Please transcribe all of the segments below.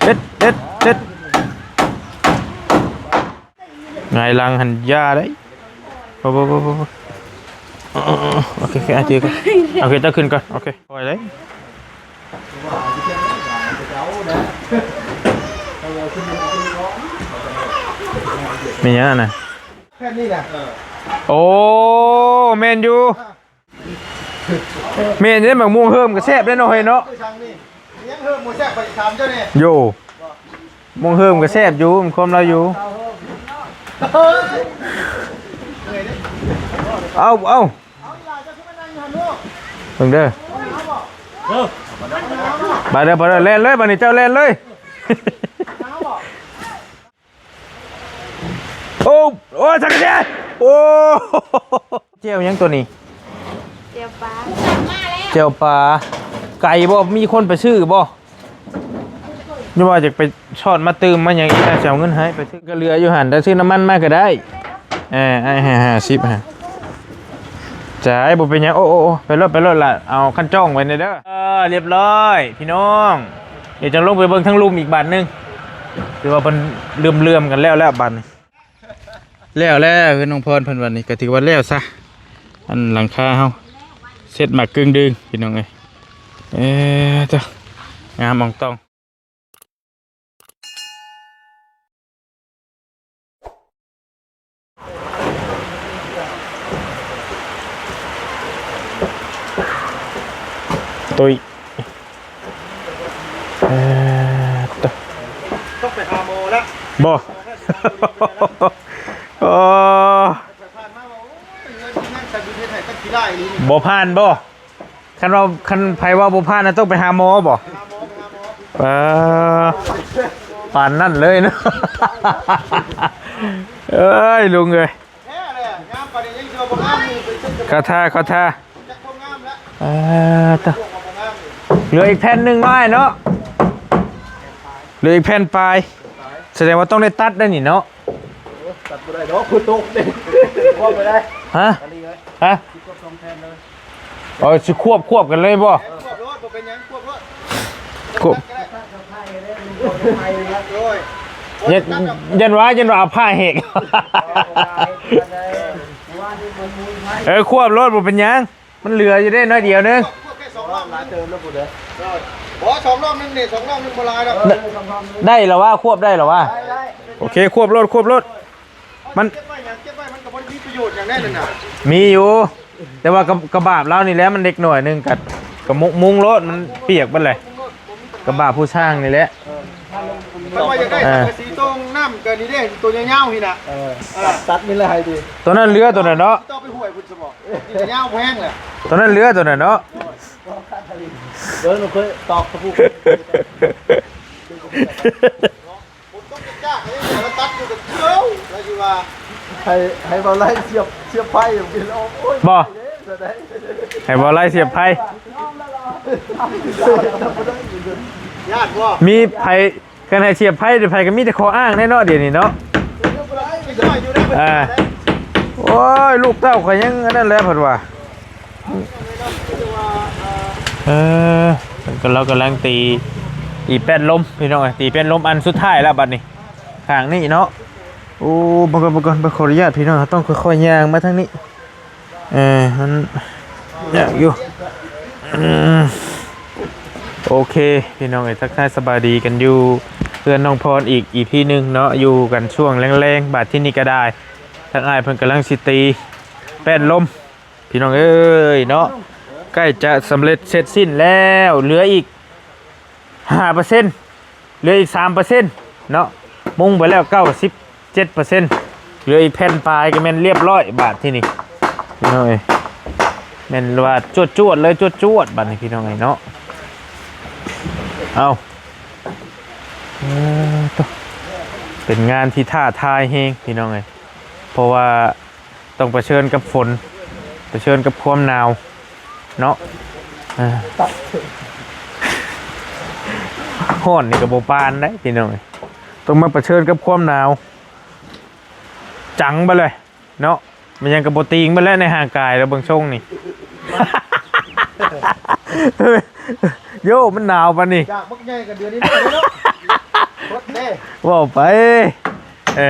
ເຮັດ ເຮັດ ເຮັດ ຫງາຍຫຼັງຫັ້ນຢ່າເດ້. ບໍ່ ບໍ່ ບໍ່ ບໍ່ ບໍ່ ເອີ ເອີ ເອີ ໂອເຄ ໂອເຄ ອ່ະ ຈື່ກ່ອນ. ໂອເຄ ເຈົ້າຂຶ້ນກ່ອນ. ໂອເຄ ປ່ອຍເລີຍ. ແມ່ນຫຍັງຫັ້ນນະ? ແມ່ນນີ້ນະ. ໂອ້ ແມ່ນຢູ່. ແມ່ນເດ້ ໝາກມ່ວງເຮີມກໍແຊບເດ້ເນາະ ເຮີຍເນາະ. ຍັງເຮີມບໍ່ແຊບ ຂ້ອຍຖາມເຈົ້າແດ່. ໂຢ ໝາກມ່ວງເຮີມກໍແຊບຢູ່ ມັນຄວາມລາວຢູ່. ເອີຍ ເອົາ ເອົາ ເອົາ ອີ່ຫຼ້າ ເຈົ້າຄືມານັ່ງຢູ່ຫັ້ນລູກ? ເບິ່ງເດີ. ເອົາບໍ່? ເອີ ໄປເດີ ໄປເດີ ແລ່ນເລີຍ ບາດນີ້ເຈົ້າແລ່ນເລີຍ. ເອົາບໍ່? ໂອ້ ໂອ້ ສັງກະສີ ໂອ້ ແຈ່ວຫຍັງຕົວນີ້? ແຈ່ວປາ ແຈ່ວປາ. ໄກບໍ່? ມີຄົນໄປຊື້ບໍ່? ຫຼືວ່າຢາກໄປຊອດມາຕື່ມມາຫຍັງອີກ ຈະເອົາເງິນໃຫ້ໄປຊື້ ກໍເຫຼືອຢູ່ຫັ້ນ ແຕ່ຊື້ນ້ຳມັນມາກໍໄດ້. ເອີ ອ້າຍໃຫ້ຫ້າສິບ ຫາ ຈ່າຍ ບໍ່ເປັນຫຍັງ. ໂອ້ ໂອ້ ໂອ້ ໄປໂລດ ໄປໂລດລະ ເອົາຄັນຈ້ອງໄວ້ແດ່ເດີ. ເອີ ລຽບຮ້ອຍພີ່ນ້ອງ. ດຽວຈັ່ງລົງໄປເບິ່ງທາງລຸ່ມອີກບາດໜຶ່ງ. ຖືວ່າເພິ່ນເຫຼື່ອມໆກັນແລ້ວແລ້ວບາດນີ້. ແລ້ວແລ້ວ ເຮືອນນ້ອງພອນເພິ່ນ ບາດນີ້ກໍຖືວ່າແລ້ວຊະ. ອັນຫຼັງຄາເຮົາເສັດໝາກກຶ່ງດຶງ ພີ່ນ້ອງເອີຍ. ເອີ ເຈົ້າ ງາມອ່ອງຕ່ອງ. ຕຸ້ຍ ເອີ ໂຕ ຕ້ອງໄປຫາໝໍແລ້ວ ບໍ່? ໂອ້ ໄປຜ່ານມາວ່າ ໂອ້ຍ ເຮືອນນັ້ນໃສ່ບຸນເຮັດໃຫ້ຕັ້ງຂີ້ລ້າຍອີ່ຫຼີນີ້ ບໍ່ຜ່ານບໍ່? ຄັນວ່າ ຄັນໃຜວ່າບໍ່ຜ່ານນະ ຕ້ອງໄປຫາໝໍບໍ່? ໄປຫາໝໍ ໄປຫາໝໍ. ເອີ ປານນັ້ນເລີຍເນາະ. ເອີຍ ລຸງເອີຍ ແທ້ແຫຼະ ງາມປານນີ້ຍັງຊິວ່າບໍ່ງາມຢູ່ ເປັນເຊິ່ງ ເຂົ້າທ່າ ເຂົ້າທ່າ ຈັກຄວາມງາມແລ້ວ. ເອີ ຕະ ເຫຼືອອີກແຜ່ນໜຶ່ງເນາະ ອ້າຍເນາະ ເຫຼືອອີກແຜ່ນປາຍ ສະແດງວ່າຕ້ອງໄດ້ຕັດໄດ້ນີ້ເນາະ. ໂອ້ ຕັດບໍ່ໄດ້ດອກ ຝົນຕົກເດ້ ຄວບບໍ່ໄດ້. ຮະ? ອັນນີ້ເລີຍ ຮະ? ຄວບສອງແຜ່ນເລີຍ. ເອີ ຊິຄວບ ຄວບກັນເລີຍບໍ່? ຄວບໂລດ ບໍ່ເປັນຫຍັງ ຄວບໂລດ ຄວບ ໂອ້ຍ ຢ້ານ ຢ້ານວ່າ ຢ້ານວ່າເອົາຜ້າແຫກ. ເອີ ຄວບໂລດ ບໍ່ເປັນຫຍັງ ມັນເຫຼືອຢູ່ເດ້ ໜ້ອຍດຽວໜຶ່ງ. ຄວບແຄ່ສອງລອບ ຫຼາຍເຕີມແລ້ວພຸ້ນເດີ. ບໍ່ ສອງລອບໜຶ່ງນີ້ ສອງລອບໜຶ່ງບໍ່ຫຼາຍດອກ. ໄດ້ລະວ່າ ຄວບໄດ້ລະວ່າ. ໄດ້ ໄດ້ ໂອເຄ ຄວບໂລດ ຄວບໂລດ. ມັນເກັບໄວ້ຫຍັງ ເກັບໄວ້ມັນກໍບໍ່ໄດ້ມີປະໂຫຍດຫຍັງແນ່ນັ້ນນະ. ມີຢູ່ ແຕ່ວ່າກະ ກະບາບລາວນີ້ແຫຼະ ມັນເດັກໜ້ອຍໜຶ່ງ ກະ ກະມຸງໂລດ ມັນປຽກເບິດແຫຼະ. ກະບາບຜູ້ຊ່າງນີ້ແຫຼະ. ເອີ ເພິ່ນວ່າຢາກໄດ້ ເອີ ສັງກະສີຕົງນ້ຳ ກະນີ້ເດ້ ຕົວຍາວໆນີ້ນະ. ເອີ ຕັດ ຕັດນີ້ແຫຼະໃຫ້ດີ. ຕົວນັ້ນເຫຼືອ ຕົວນັ້ນເນາະ ຕ້ອງໄປຫ້ວຍພຸ້ນຊະບໍ່? ນີ້ຍາວແພງແຫຼະ ຕົວນັ້ນເຫຼືອ ຕົວນັ້ນເນາະ. ເດີ ໜູເຄີຍຕອກສະປູ. ຝົນຕົກຈາກໆ ລະຕັດຢູ່ກັບເຂົາ ລະຊິວ່າ ໃຫ້ ໃຫ້ເບົາໄລ່ສຽບ ສຽບໄຟ ໂອ້ຍ ບໍ່ ເດີ ໃຫ້ເບົາໄລ່ສຽບໄຟ. ຢ້ານບໍ່ ມີໃຜ ຄັນໃຫ້ສຽບໄຟ ໃຜກໍມີແຕ່ຂໍ້ອ້າງແນ່ເນາະ ດຽວນີ້ເນາະ. ອ່າ ໂອ້ຍ ລູກເຕົ້າຂ້ອຍຍັງອັນນັ້ນແຫຼະ ເພິ່ນວ່າ. ເອີ ເພິ່ນກໍ ລາວກຳລັງຕີ ຕີແປ້ນລົມພີ່ນ້ອງເອີຍ ຕີແປ້ນລົມອັນສຸດທ້າຍແລ້ວບັດນີ້ ຂ້າງນີ້ເນາະ. ໂອ້ ເບິ່ງກ່ອນ ເບິ່ງກ່ອນ ເບິ່ງ ຂໍອະນຸຍາດພີ່ນ້ອງ ເຮົາຕ້ອງຄ່ອຍໆຍ່າງມາທາງນີ້. ເອີ ມັນຍາກຢູ່. ອືມ ໂອເຄ ພີ່ນ້ອງເອີຍ ທັກທາຍສະບາຍດີກັນຢູ່ເຮືອນນ້ອງພອນອີກ ອີພີ ໜຶ່ງເນາະ ຢູ່ກັນຊ່ວງແລງໆ. ບາດທີນີ້ກໍໄດ້ ທາງອ້າຍເພິ່ນກຳລັງຊິຕີແປ້ນລົມ ພີ່ນ້ອງເອີຍເນາະ ໃກ້ຈະສຳເລັດເສັດສິ້ນແລ້ວ ເຫຼືອອີກຫ້າເປີເຊັນ ເຫຼືອອີກສາມເປີເຊັນເນາະ ມຸງໄປແລ້ວເກົ້າສິບເຈັດເປີເຊັນ ເຫຼືອອີກແຜ່ນປາຍກໍແມ່ນລຽບຮ້ອຍ. ບາດທີນີ້ພີ່ນ້ອງເອີຍ ແມ່ນວ່າຈວດໆເລີຍ ຈວດໆ ບາດນີ້ພີ່ນ້ອງເອີຍເນາະ. ເອົາ ເອີ ໂຕ ເປັນງານທີ່ທ້າທາຍແຮງພີ່ນ້ອງເອີຍ ເພາະວ່າ ຕ້ອງປະເຊີນກັບຝົນ ປະເຊີນກັບຄວາມໜາວເນາະ. ເອີ ຮ້ອນນີ້ກໍບໍ່ປານໃດພີ່ນ້ອງເອີຍ ຕ້ອງມາປະເຊີນກັບຄວາມໜາວ ຈັງໄປເລີຍເນາະ. ມັນຫຍັງກໍບໍ່ຕີງໄປແລ້ວໃນຮ່າງກາຍແລ້ວ ເບິ່ງຊົງນີ້ ໂຢ ມັນໜາວປານນີ້ ຢາກບັກໃຫຍ່ກັນເດືອນນີ້ເນາະ. ໂຄດເດ້ ເວົ້າໄປ. ເອີ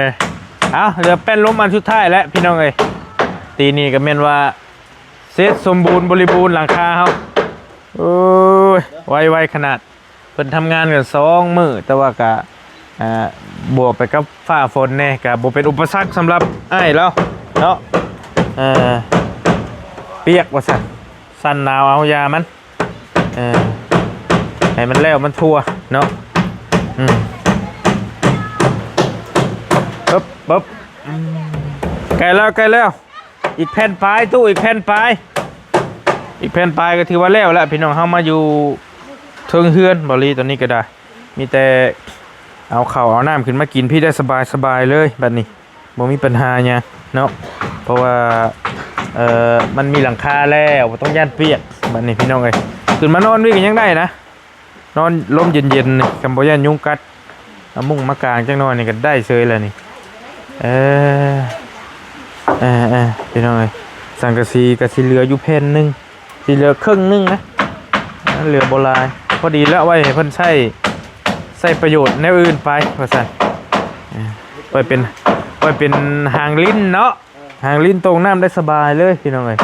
ເອົາ ເຫຼືອແປ້ນລົມອັນສຸດທ້າຍແລ້ວພີ່ນ້ອງເອີຍ. ຕີນີ້ກໍແມ່ນວ່າເສັດສົມບູນບໍລິບູນຫຼັງຄາເຮົາ. ໂອ້ຍ ໄວໆຂະໜາດ. ເພິ່ນທຳງານກັນສອງມື້ ແຕ່ວ່າກະ ອ່າ ບວກໄປກັບຟ້າຝົນແດ່ ກະບໍ່ເປັນອຸປະສັກສຳລັບອ້າຍລາວເນາະ. ເອີ ປຽກວ່າຊັ້ນ ສັ່ນໜາວເອົາຢາມັນ ເອີ ໃຫ້ມັນແລ້ວມັນທົ່ວເນາະ. ອືມ ປຶບ ປຶບ ອືມ ໃກ້ແລ້ວ ໃກ້ແລ້ວ. ອີກແຜ່ນປາຍ ຕູ້ ອີກແຜ່ນປາຍ ອີກແຜ່ນປາຍກໍຖືວ່າແລ້ວແລ້ວພີ່ນ້ອງ. ເຮົາມາຢູ່ເທິງເຮືອນບໍ່ລີ ຕອນນີ້ກໍໄດ້ ມີແຕ່ເອົາເຂົ້າເອົານ້ຳຂຶ້ນມາກິນພີ້ໄດ້ສະບາຍໆເລີຍ. ບັດນີ້ບໍ່ມີປັນຫາຫຍັງເນາະ ເພາະວ່າ ເອີ ມັນມີຫຼັງຄາແລ້ວ ບໍ່ຕ້ອງຢ້ານປຽກ. ບັດນີ້ພີ່ນ້ອງເອີຍ ຂຶ້ນມານອນນີ້ກໍຍັງໄດ້ນະ. ນອນລົມເຢັນໆນີ້ ຄັນບໍ່ຢ້ານຍຸງກັດ ເອົາມຸ້ງມາກາງຈັກໜ່ອຍນີ້ກໍໄດ້ເສີຍແລ້ວນີ້. ເອີ ເອີ ເອີ ພີ່ນ້ອງເອີຍ ສັງກະສີກໍຊິເຫຼືອຢູ່ແຜ່ນໜຶ່ງ ຊິເຫຼືອເຄິ່ງໜຶ່ງນະ ເຫຼືອບໍ່ຫຼາຍ ພໍດີແລ້ວ ໄວ້ໃຫ້ເພິ່ນໃຊ້ ໃຊ້ປະໂຫຍດແນວອື່ນໄປວ່າຊັ້ນ. ເອີ ໄວ້ເປັນ ໄວ້ເປັນຫາງລິ້ນເນາະ. ຫາງລິ້ນໂຕ່ງນ້ຳໄດ້ສະບາຍເລີຍພີ່ນ້ອງເອີຍ.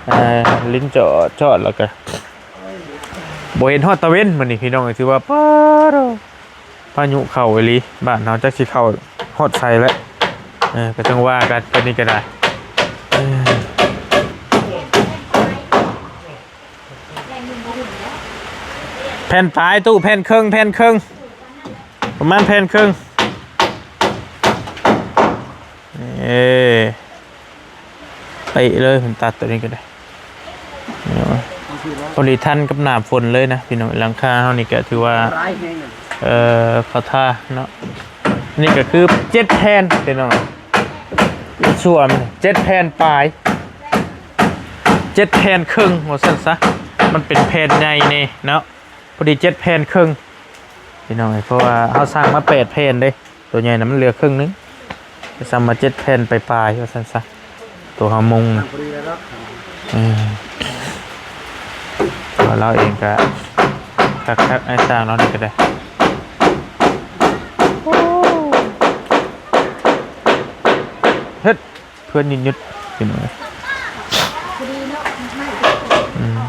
ເອີ ລິ້ນຈອດໆ ແລ້ວກະບໍ່ເຫັນຮອດຕາເວັນມື້ນີ້ພີ່ນ້ອງເອີຍ. ຖືວ່າ ປາດໂທ້ ພາຍຸເຂົ້າອີ່ຫຼີ ບ້ານເຮົາຈັກຊິເຂົ້າຮອດໃສແລ້ວ. ເອີ ກໍຈັ່ງວ່າກັນ ຕົວນີ້ກໍໄດ້. ເອີ ແຜ່ນປາຍ ຕູ້ ແຜ່ນເຄິ່ງ ແຜ່ນເຄິ່ງ ປະມານແຜ່ນເຄິ່ງ. ເອີ ເປະເລີຍ ມັນຕັດຕົວນີ້ກໍໄດ້ ເນາະ. ພໍດີທັນກັບໜ້າຝົນເລີຍນະພີ່ນ້ອງ. ຫຼັງຄາເຮົານີ້ກໍຖືວ່າ ເອີ ເຂົ້າທ່າເນາະ. ນີ້ກໍຄືເຈັດແຜ່ນພີ່ນ້ອງ ສ່ວນເຈັດແຜ່ນປາຍ ເຈັດແຜ່ນເຄິ່ງວ່າຊັ້ນຊະ. ມັນເປັນແຜ່ນໃຫຍ່ແດ່ເນາະ ພໍດີເຈັດແຜ່ນເຄິ່ງພີ່ນ້ອງເອີຍ. ເພາະວ່າເຮົາສັ່ງມາແປດແຜ່ນເດ້ ຕົວໃຫຍ່ນະ ມັນເຫຼືອເຄິ່ງໜຶ່ງ ໄປສັ່ງມາເຈັດແຜ່ນປາຍໆວ່າຊັ້ນຊະ ຕົວເຮົາມຸງນະ. ເອີ ຕົວລາວເອງກະຄັກໆ ອ້າຍຊ່າງລາວນີ້ກໍໄດ້. ເຮັດ ເພື່ອນຢຸດໆ ພີ່ນ້ອງເອີຍ. ອືມ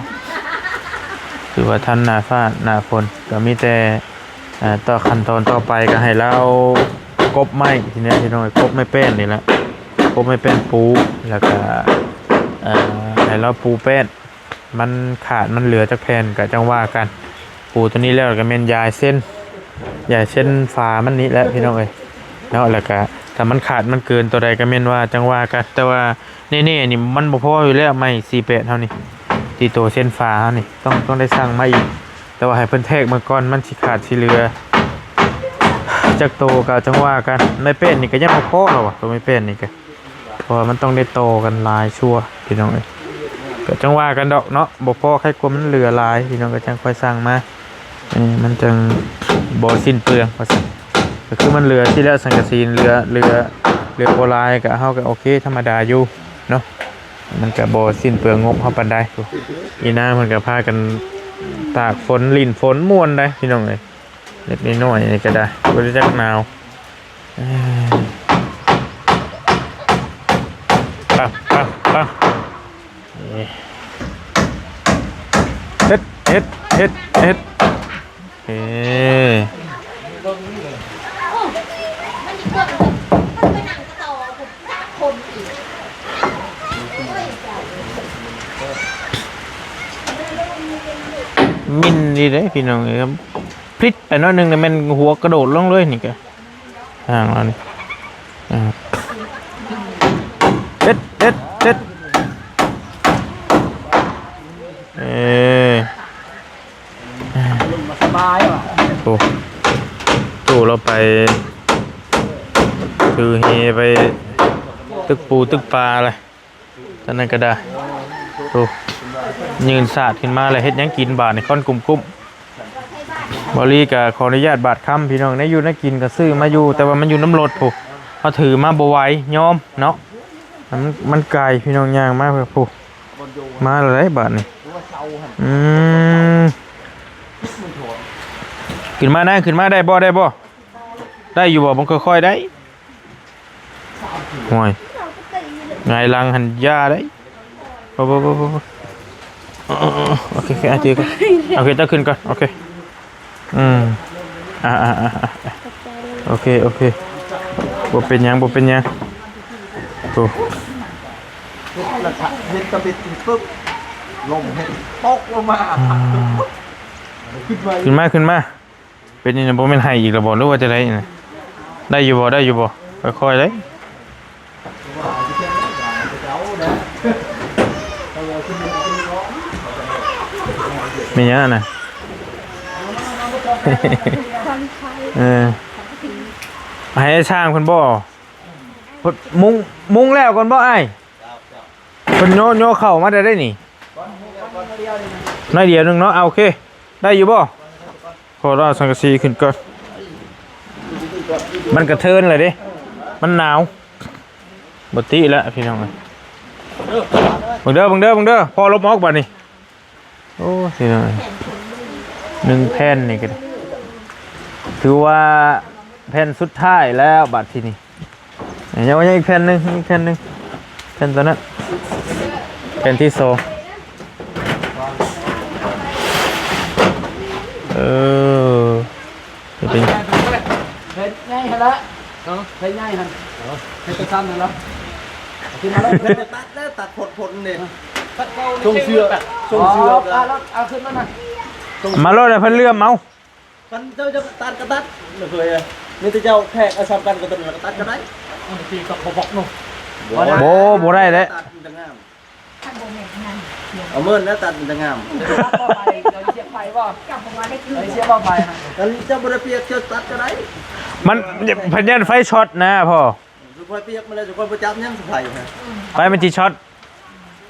ຖືວ່າທັນໜ້າຟ້າໜ້າຝົນ ກໍມີແຕ່ ເອີ ຕໍ່ຂັ້ນຕອນຕໍ່ໄປກໍໃຫ້ລາວກົບໄມ້ ທີນີ້ພີ່ນ້ອງເອີຍ ກົບໄມ້ແປ້ນນີ້ແຫຼະ ກົບໄມ້ແປ້ນປູ ແລ້ວກໍ ເອີ ໃຫ້ລາວປູແປ້ນ ມັນຂາດມັນເຫຼືອຈັກແຜ່ນກໍຈັ່ງວ່າກັນ. ປູຕົວນີ້ແລ້ວກໍແມ່ນຢາຍເສັ້ນ ຢາຍເສັ້ນຝາມັນນີ້ແຫຼະພີ່ນ້ອງເອີຍເນາະ. ແລ້ວກໍຖ້າມັນຂາດມັນເກີນຕົວໃດກໍແມ່ນວ່າຈັ່ງວ່າກັນ ແຕ່ວ່າແນ່ໆນີ້ມັນບໍ່ພໍຢູ່ແລ້ວ ໄມ້ສີ່ແປດເຮົານີ້ ທີ່ຕົວເສັ້ນຝາເຮົານີ້ ຕ້ອງ ຕ້ອງໄດ້ສັ່ງມາອີກ. ແຕ່ວ່າໃຫ້ເພິ່ນແທກເບິ່ງກ່ອນ ມັນຊິຂາດຊິເຫຼືອຈັກໂຕກໍຈັ່ງວ່າກັນ. ໄມ້ແປ້ນນີ້ກໍຍັງບໍ່ພໍແລ້ວວ່າ ຕົວໄມ້ແປ້ນນີ້ກໍ ເພາະວ່າມັນຕ້ອງໄດ້ຕໍ່ກັນຫຼາຍຊົ່ວພີ່ນ້ອງເອີຍ. ກໍຈັ່ງວ່າກັນດອກເນາະ ບໍ່ພໍ ໃຄກວ່າມັນເຫຼືອຫຼາຍພີ່ນ້ອງ ກໍຈັ່ງຄ່ອຍສັ່ງມາ ເອີ ມັນຈັ່ງບໍ່ສິ້ນເປືອງວ່າຊັ້ນ. ກໍຄືມັນເຫຼືອທີ່ແລ້ວ ສັງກະສີເຫຼືອ ເຫຼືອ ເຫຼືອບໍ່ຫຼາຍ ກໍເຮົາກໍໂອເຄ ທຳມະດາຢູ່ເນາະ ມັນກໍບໍ່ສິ້ນເປືອງງົບເຮົາປານໃດ. ອີ່ນາງເພິ່ນກໍພາກັນຕາກຝົນ ຫຼິ້ນຝົນ ມ່ວນໄດ໋ພີ່ນ້ອງເອີຍ. ເລັກນ້ອຍນີ້ກໍໄດ້ ບໍ່ໄດ້ຈັກໜາວ. ເອີ ໄປ ໄປ ໄປ ເຮັດ ເຮັດ ເຮັດ ເຮັດ ເອີ ມິນດີເດ້ພີ່ນ້ອງເອີຍ ພລິດໄປໜ້ອຍໜຶ່ງນີ້ແມ່ນຫົວກະໂດດລົງເລີຍນີ້ກະ ທາງລາວນີ້ ເອີ ເຮັດ ເຮັດ ເຮັດ ເອີ ສະບາຍວ່ະ ໂອ້ ຕູ້ລາວໄປຖືເຮໄປຕຶກປູຕຶກປາແຫຼະ. ຕອນນັ້ນກໍໄດ້ ໂອ້ ຍື່ນສາດຂຶ້ນມາແລ້ວ ເຮັດຫຍັງກິນບາດນີ້ ຄອນກຸ້ມໆ. ບ່າວລີກໍຂໍອະນຸຍາດບາດຄຳ ພີ່ນ້ອງ ແນວຢູ່ແນວກິນກໍຊື້ມາຢູ່ ແຕ່ວ່າມັນຢູ່ນຳລົດພຸ້ນ ເຮົາຖືມາບໍ່ໄຫວ ຍອມເນາະ ມັນ ມັນໄກ ພີ່ນ້ອງ ຍ່າງມາພຸ້ນ ມາແລ້ວໄດ໋ບາດນີ້ ອືມ. ຂຶ້ນມານາ ຂຶ້ນມາ ໄດ້ບໍ່ ໄດ້ບໍ່ ໄດ້ຢູ່ບໍ່? ມັນຄ່ອຍໆໄດ້. ໂອ້ຍ ຫງາຍຫຼັງຫັ້ນຢ່າເດ້. ບໍ່ ບໍ່ ບໍ່ ບໍ່ ບໍ່ ເອີ ເອີ ເອີ ໂອເຄ ໂອເຄ ອ່ະ ຈື່ກ່ອນ ໂອເຄ ເຈົ້າຂຶ້ນກ່ອນ ໂອເຄ ອືມ ອ່າ ອ່າ ອ່າ ອ່າ ໂອເຄ ໂອເຄ ບໍ່ເປັນຫຍັງ ບໍ່ເປັນຫຍັງ. ໂອ້ ເຮັດກະບິດປຶບ ລົມເຮັດຕົກລົງມາ ອືມ ຂຶ້ນມາ ຂຶ້ນມາ ຂຶ້ນມາ. ເປັນອີ່ຫຍັງ ບໍ່ແມ່ນໄຫ້ອີກແລ້ວບໍ່ ຫຼືວ່າຈັ່ງໃດນີ້? ໄດ້ຢູ່ບໍ່ ໄດ້ຢູ່ບໍ່? ຄ່ອຍໆເດ້. ແມ່ນຫຍັງຫັ້ນນະ? ເອີ ໃຫ້ຊ່າງເພິ່ນບໍ່? ມຸງ ມຸງແລ້ວກ່ອນບໍ່ອ້າຍ? ເພິ່ນໂຍ ໂຍເຂົ້າມາໄດ້ ໄດ້ນີ້ ໜ້ອຍດຽວໜຶ່ງເນາະ. ເອົາ ໂອເຄ ໄດ້ຢູ່ບໍ່? ຂໍລາວສັງກະສີຂຶ້ນກ່ອນ ມັນກະເທີນແລ້ວເດ້ ມັນໜາວ. ບໍ່ຕິແລ້ວພີ່ນ້ອງເອີຍ ເບິ່ງເດີ ເບິ່ງເດີ ເບິ່ງເດີ ພໍລົບອອກບາດນີ້. ໂອ້ຍ ພີ່ນ້ອງເອີຍ ໜຶ່ງແຜ່ນນີ້ກະຖືວ່າແຜ່ນສຸດທ້າຍແລ້ວບາດທີນີ້. ຍັງ ຍັງອີກແຜ່ນໜຶ່ງ ອີກແຜ່ນໜຶ່ງ ແຜ່ນໂຕນັ້ນ ແຜ່ນທີສອງ. ເອີ ຈະເປັນ ເຮັດໃຫຍ່ຫັ້ນລະ ເນາະ ເຮັດໃຫຍ່ຫັ້ນ ເຮັດຕະຊັ້ນຫັ້ນລະ ເອົາຂຶ້ນມາແລ້ວ ຕັດແລ້ວ ຕັດພົນໆນີ້ ຕັດເອົາ ສົ່ງເສື້ອ ສົ່ງເສື້ອ ເອົາ ເອົາ ເອົາຂຶ້ນມານະ ມາໂລດ ໃຫ້ເພິ່ນເຫຼື້ອມເອົາ. ຄັນເຈົ້າຈະຕັດກະຕັດ ເຄີຍ ມີແຕ່ເຈົ້າແທກເອົາສ່ຳກັນກັບໂຕນັ້ນກະຕັດກະໄດ້ ບາງທີກະບໍ່ບອກເນາະ ບໍ່ ບໍ່ໄດ້ເດ້ ຕັດມັນຈະງາມ ຄັນບໍ່ແມ່ນງາມ ເອົາເມີນແລ້ວຕັດມັນຈະງາມ ເອົາໄປ ເອົາເສຍບໄຟບໍ່ ເຈົ້າບໍ່ວ່າໄດ້ຄື ເອົາເສຍບໄຟຫັ້ນ ຄັນເຈົ້າບໍ່ໄດ້ປຽກເຈົ້າຕັດກະໄດ້ ມັນ ເພິ່ນຢ້ານໄຟຊັອດນະພໍ່ ສຸໄຟປຽກມາແລ້ວ ສຸໄຟບໍ່ຈັບຫຍັງສຸໄຟຫັ້ນ ໄຟມັນຊິຊັອດ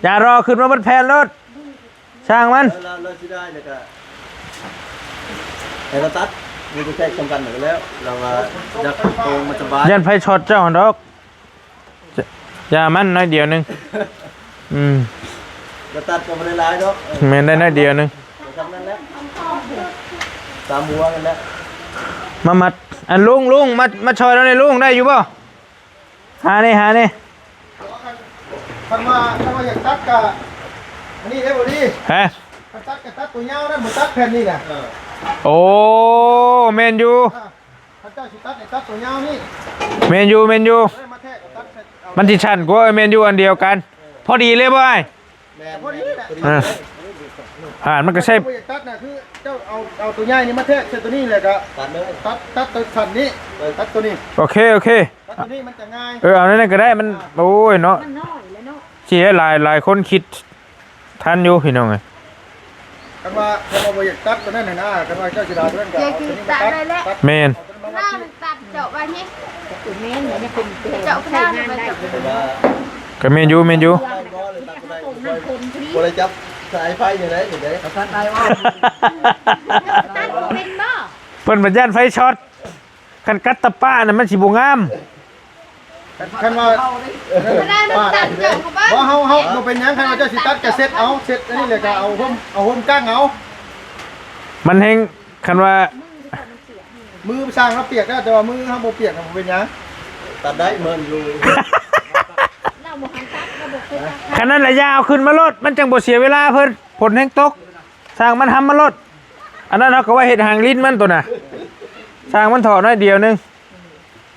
ຢ່າລໍ ຂຶ້ນມາເບິດແຜ່ນໂລດ. ຊ່າງມັນ ເອີ ລາວ ລາວຊິໄດ້ແລ້ວກະໃຫ້ລາວຕັດ ມີແຕ່ແທກສ່ຳກັນແລ້ວ ລາວວ່າຢາກໂກງມັນສະບາຍ ຢ້ານໄຟຊັອດເຈົ້າຫັ້ນດອກ ຢ່າມັນໜ້ອຍດຽວໜຶ່ງ ອືມ ລາວຕັດກະບໍ່ໄດ້ຫຼາຍດອກ ເອີ ແມ່ນໄດ້ໜ້ອຍດຽວໜຶ່ງ ສ່ຳນັ້ນແຫຼະ ຕາມຫົວຫັ້ນແຫຼະ ມາມັດ ອັນລຸງ ລຸງ ມາ ມາຊ່ອຍລາວແດ່ລຸງ ໄດ້ຢູ່ບໍ່? ຫານີ້ ຫານີ້ ຄັນວ່າ ຄັນວ່າຢາກຕັດກະ ອັນນີ້ໄດ້ບໍ່ດີ ຮະ ຄັນຕັດກະຕັດໂຕຍາວນັ້ນ ບໍ່ຕັດແຜ່ນນີ້ນະ ເອີ ໂອ້ ແມ່ນຢູ່ ອ່າ ຄັນເຈົ້າຊິຕັດໃຫ້ຕັດໂຕຍາວນີ້ ແມ່ນຢູ່ ແມ່ນຢູ່ ເອີ ມາແທກກະຕັດ ມັນຊິສັ້ນກວ່າ ເອີ ແມ່ນຢູ່ ອັນດຽວກັນ ເອີ ພໍດີເລີຍບໍ່ອ້າຍ? ແມ່ນ ພໍດີແຫຼະ ອ່າ ມັນກະໃຊ້ ບໍ່ຢາກຕັດນະ ຄືເຈົ້າເອົາ ເອົາໂຕໃຫຍ່ນີ້ມາແທກໃສ່ໂຕນີ້ແລ້ວກະຕັດເລີຍ ຕັດ ຕັດໂຕສັ້ນນີ້ ເອີ ຕັດໂຕນີ້ ໂອເຄ ໂອເຄ ຕັດໂຕນີ້ມັນຈະງ່າຍ ເອີ ເອົາແນວນັ້ນກະໄດ້ ມັນ ອ່າ ໂອ້ຍເນາະ ມັນນ້ອຍແລ້ວເນາະ ຊິໃຫ້ຫຼາຍ ຫຼາຍຄົນຄິດທັນຢູ່ພີ່ນ້ອງເອີຍ ຄັນວ່າ ຄັນວ່າບໍ່ຢາກຕັດໂຕນັ້ນຫັ້ນນະ ຄັນວ່າເຈົ້າຊິໄດ້ໂຕນັ້ນກະເອົາໂຕນີ້ມາຕັດ ແມ່ນ ເອົາໂຕນີ້ມາມັດ ຕັດເຈາະໄວ້ນີ້ ແມ່ນ ເຈາະຄືນັ້ນໄວ້ ກະແມ່ນຢູ່ ແມ່ນຢູ່ ບໍ່ໄດ້ຈັບສາຍໄຟຢູ່ໃດນີ້ເດ້ ຕັດບໍ່ເປັນບໍ່ ເພິ່ນບັດຢ້ານໄຟຊັອດ ຄັນກັດຕະປານະມັນຊິບໍ່ງາມ ຄັນວ່າ ບໍ່ ເຮົາ ເຮົາບໍ່ເປັນຫຍັງ ຄັນວ່າເຈົ້າຊິຕັດກະເຊັດເອົາ ເຊັດອັນນີ້ແຫຼະກະເອົາຮົ່ມ ເອົາຮົ່ມກາງເອົາ ມັນແຮງ ຄັນວ່າ ມືຊ່າງລາວປຽກແລ້ວ ແຕ່ວ່າມືເຮົາບໍ່ປຽກນະ ບໍ່ເປັນຫຍັງ ຕັດໄດ້ເມີນຢູ່ ຄັນນັ້ນລະຢ່າເອົາຂຶ້ນມາໂລດ ມັນຈັ່ງບໍ່ເສຍເວລາເພິ່ນ ຝົນແຮງຕົກ ຊ່າງມັນ ຫຳມັນໂລດ ອັນນັ້ນເຮົາກະໄວ້ເຮັດຫາງລິ້ນມັນໂຕນະ ຊ່າງມັນເທາະໜ້ອຍດຽວໜຶ່ງ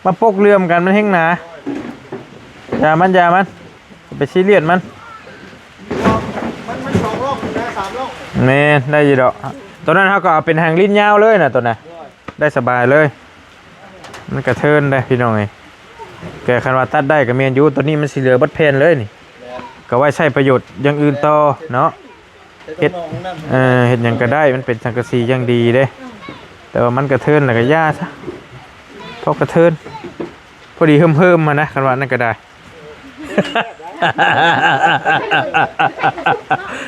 ມາປົກເຫຼື່ອມກັນ ມັນແຮງໜາ ຢ່າມັນ ຢ່າມັນ ຢ່າໄປຊີຣຽສມັນ ມັນ ມັນສອງຮ່ອງນະ ສາມຮ່ອງ ແມ່ນ ໄດ້ຢູ່ດອກ ໂຕນັ້ນເຮົາກະເອົາເປັນຫາງລິ້ນຍາວເລີຍນະ ໂຕນະ ໄດ້ສະບາຍເລີຍ ມັນກະເທີນໄດ໋ພີ່ນ້ອງເອີຍ ແຕ່ຄັນວ່າຕັດໄດ້ກະແມ່ນຢູ່ ໂຕນີ້ມັນຊິເຫຼືອເບິດແຜ່ນເລີຍນີ້ ກະໄວ້ໃຊ້ປະໂຫຍດຢ່າງອື່ນຕໍ່ເນາະ ເຮັດ ເອີ ເຮັດຫຍັງກະໄດ້ ມັນເປັນສັງກະສີຢ່າງດີເດ້ ແຕ່ວ່າມັນກະເທີນລະກະຢ່າຊະ ພໍກະເທີນ ພໍດີເຮີມໆຫັ້ນນະ ຄັນວ່ານັ້ນກະໄດ້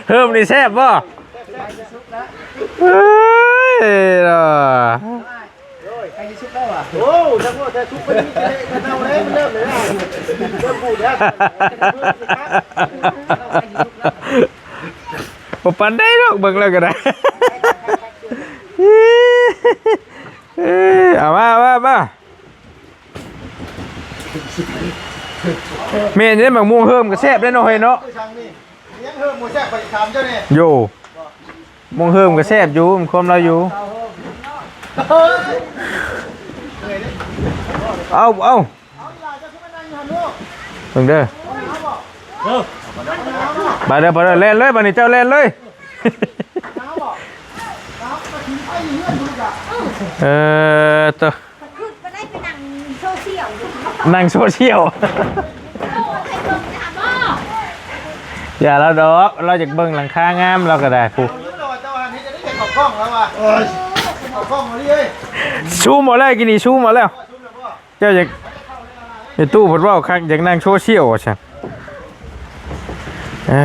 ເຮີມນີ້ແຊບບໍ່? ເອີຍເນາະ ໂອ້ຍ ໃກ້ຊິສຸກແລ້ວຫວາ? ໂອ້ ຈັກວ່າແຕ່ສຸກໄປນີ້ແຕ່ເນົ່າແລ້ວ ມັນເລີ່ມແລ້ວນະ ເລີ່ມບູດແລ້ວ ບໍ່ປານໃດດອກ ເບິ່ງແລ້ວກະໄດ້ ເອີ ເອົາມາ ເອົາມາ ເອົາມາ. ແມ່ນເດ້ ໝາກມ່ວງເຮີມກໍແຊບເດ້ເນາະ ເຮີຍເນາະ. ຍັງເຮີມບໍ່ແຊບ ຂ້ອຍຖາມເຈົ້າແດ່. ໂຢ ມ່ວງເຮີມກໍແຊບຢູ່ ມັນຄວາມລາວຢູ່. ເອີຍ ເອົາ ເອົາ ເບິ່ງເດີ ເອີ ໄປເດີ ໄປເດີ ແລ່ນເລີຍ ບາດນີ້ເຈົ້າແລ່ນເລີຍ. ເອີ ໂຕ ຄືໄປໄດ້ໄປນັ່ງໂຊຊຽວຢູ່ ນັ່ງໂຊຊຽວ. ໂອ້ ໃຫ້ເບິ່ງນະບໍ່? ຢ່າລາວດອກ ລາວຢາກເບິ່ງຫຼັງຄາງາມ ລາວກໍໄດ້ ຜູ້ ເຈົ້າວ່າເຮັດຈັ່ງໃດ ຢາກເຂົ້າກ້ອງແລ້ວວ່າ ເອີ ເຂົ້າກ້ອງມາເລີຍ. ຊູມເອົາແລ້ວ ກິນນີ້ ຊູມເອົາແລ້ວ. ເຈົ້າຢາກ ໄອ້ຕູ້ເພິ່ນເວົ້າຄັກ ຢາກນັ່ງໂຊຊຽວວ່າຊັ້ນ. ເອີ